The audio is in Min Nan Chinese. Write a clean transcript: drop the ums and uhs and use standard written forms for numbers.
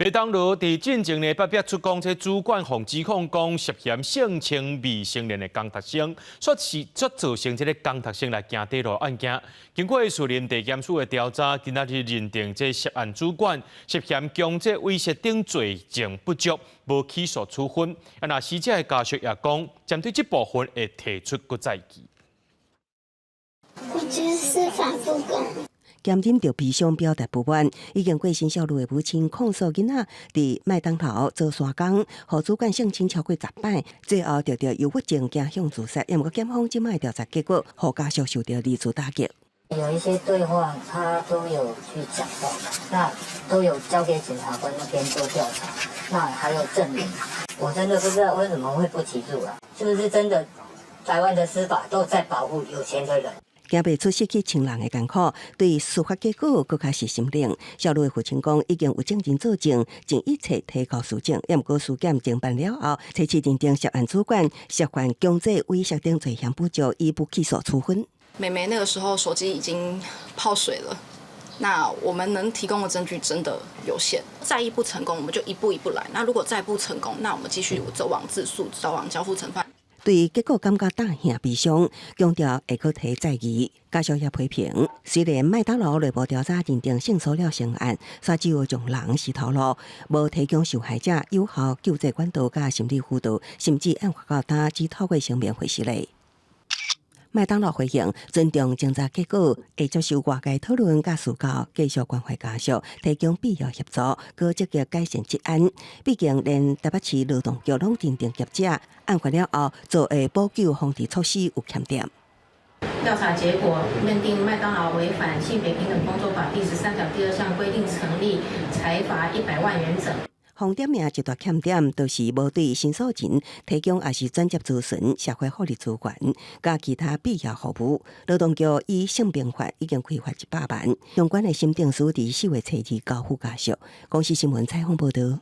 麥當勞佇進前呢，發表出講，這主管予指控講涉嫌性侵未成年的工讀生，說是則造成這个工讀生來行短路案件。經過士林地檢署的調查，今仔日認定這涉案主管涉嫌強制猥褻等罪證不足，無起訴處分。啊，若死者的家屬也講，針對這部分會提出閣再議。我覺得司法不公。強忍著悲傷表達不滿，已經過身少女的母親控訴囡仔佇麥當勞做山工，予主管性侵超過10擺，最後得著憂鬱症，驚向自殺。毋過檢方這擺調查結果，予家屬受著二次打擊。有一些對話，他都有去講到，那都有交給檢察官那邊做調查，那還有證明。我真的不知道為什麼會不起訴啊？是不是真的台灣的司法都在保護有錢的人？驚袂出失去親人的艱苦，對司法結果閣較是心冷。少女的父親講，已經有證人作證，盡一切提交書證。毋過司檢偵辦了後，初試認定涉案主管涉犯強制猥褻等罪嫌不足，以不起訴處分。妹妹那個時候手機已經泡水了，那我們能提供的證據真的有限。再議不成功，我們就一步一步來。那如果再不成功，那我們繼續走往自訴，走往交付懲罰。對結果感覺大驚悲傷，強調會閣提再議。家屬也批評，雖然麥當勞內部調查認定性騷擾成案，煞只有將人事頭路，無提供受害者有效救濟管道佮心理輔導，甚至案發到今只透過聲明回釋咧。麥當勞回應尊重偵查結果，會接受外界討論佮思考，繼續關懷家屬，提供必要協助，閣積極改善職安。畢竟連台北市勞動局攏認定業者案發了後做的補救防治措施有欠點。調查結果認定麥當勞違反性別平等工作法第13條第2項規定成立，裁罰100萬元整。紅點名一大欠點，就是無對申訴人提供抑是轉接諮詢、社會福利資源，佮其他必要服務。勞動局依性平法已經開罰100萬，相關的審定書佇4月初二交付家屬。公視新聞採訪報導。